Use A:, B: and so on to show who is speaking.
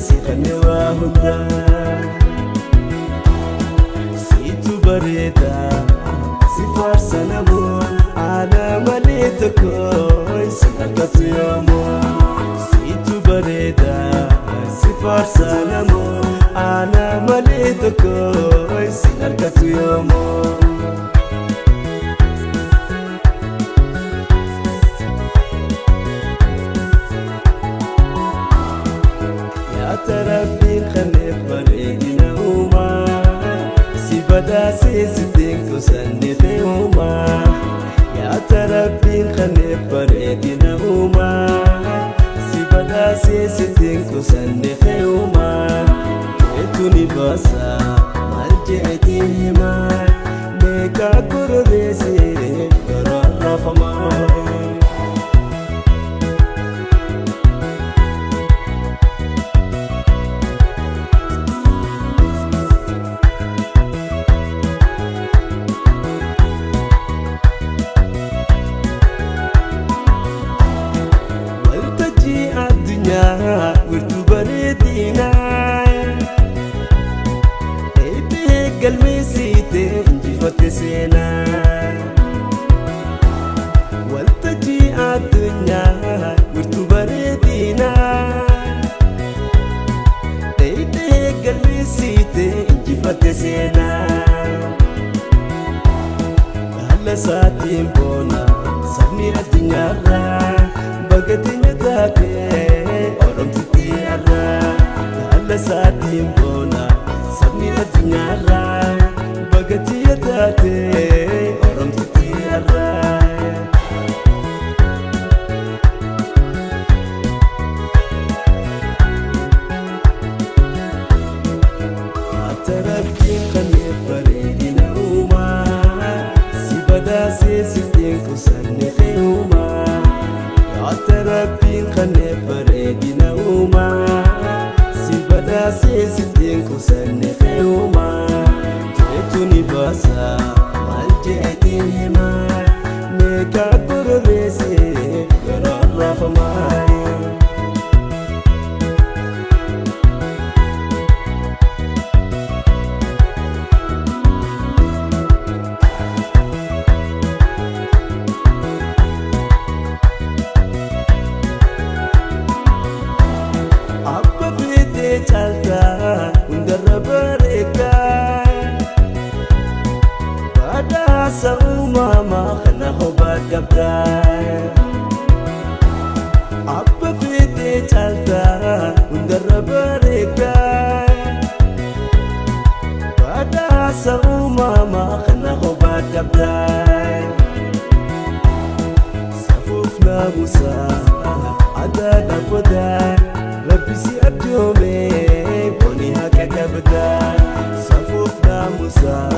A: Si kanne waa hundaa. Siitu bareeda si faarsa namoo ana malee tokko si harkatu yoomoo. Siitu bareeda si faarsa namoo ana malee tokko si harkatu yoomoo. Yaa Rabbiin kanneef bareedina uumaa si badhaasee sittiin kusanne ta'uumaa. Yaa Rabbiin kanneef bareedina uumaa si badhaasee sittiin kusanne ta'uumaa. Keetu ni baasa maal jeetiin himaa meeqa kororeessee garaan raafamaa. Waltajjii addunyaa wirtuu bareedinaa eebbee galmeessite injifatte seenaa. Waltajjii addunyaa wirtuu bareedinaa eebbee galmeessite injifatte seenaa. Haala isaatiin boona sabni addunyaarraa bagateenya taatee oromtitti har'aa. Haala isaatiin boona sabni addunyaarraa bagateenya taatee oromtitti har'aa. Ati Rabbiin kanneef bareedina uumaa si badhaasee sittiin kusanne fe'uumaa. Ati Rabbiin kanneef bareedina uumaa si badhaasee sittiin kusanne fe'uumaa. Keetu ni baasa maal jeetiin himaa meeqa kororeessee garaan raafamaa. Abba feetee caaltaa hundarra bareedaa badhaasa uumamaa kana kophaa qabdaa. Abba feetee caaltaa hundarra bareedaa badhaasa uumamaa kana kophaa qabdaa. Safuuf naamusaa aadaa dhaabataa Rabbi si abjoomee booni haqa qabdaa. Safuuf naamusaa